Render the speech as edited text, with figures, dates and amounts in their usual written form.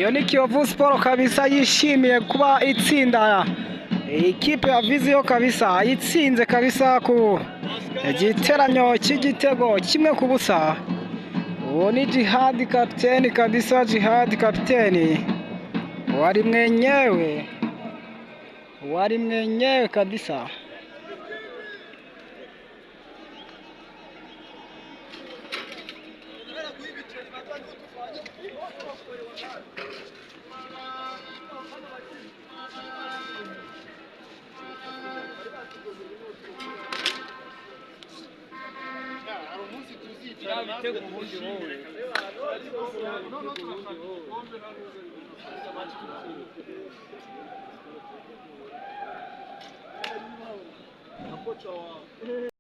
Iyo ni Kiyovu Sport kabisa yishimiye kuba itsinda ikipe ya Vision kabisa, itsinze kabisa ku giteranyo cy'igitego 1-0. Uwo ni Jihad kapiteni kabisa, Jihad kapiteni wari mwenyewe, wari mwenyewe kabisa. Kocha wa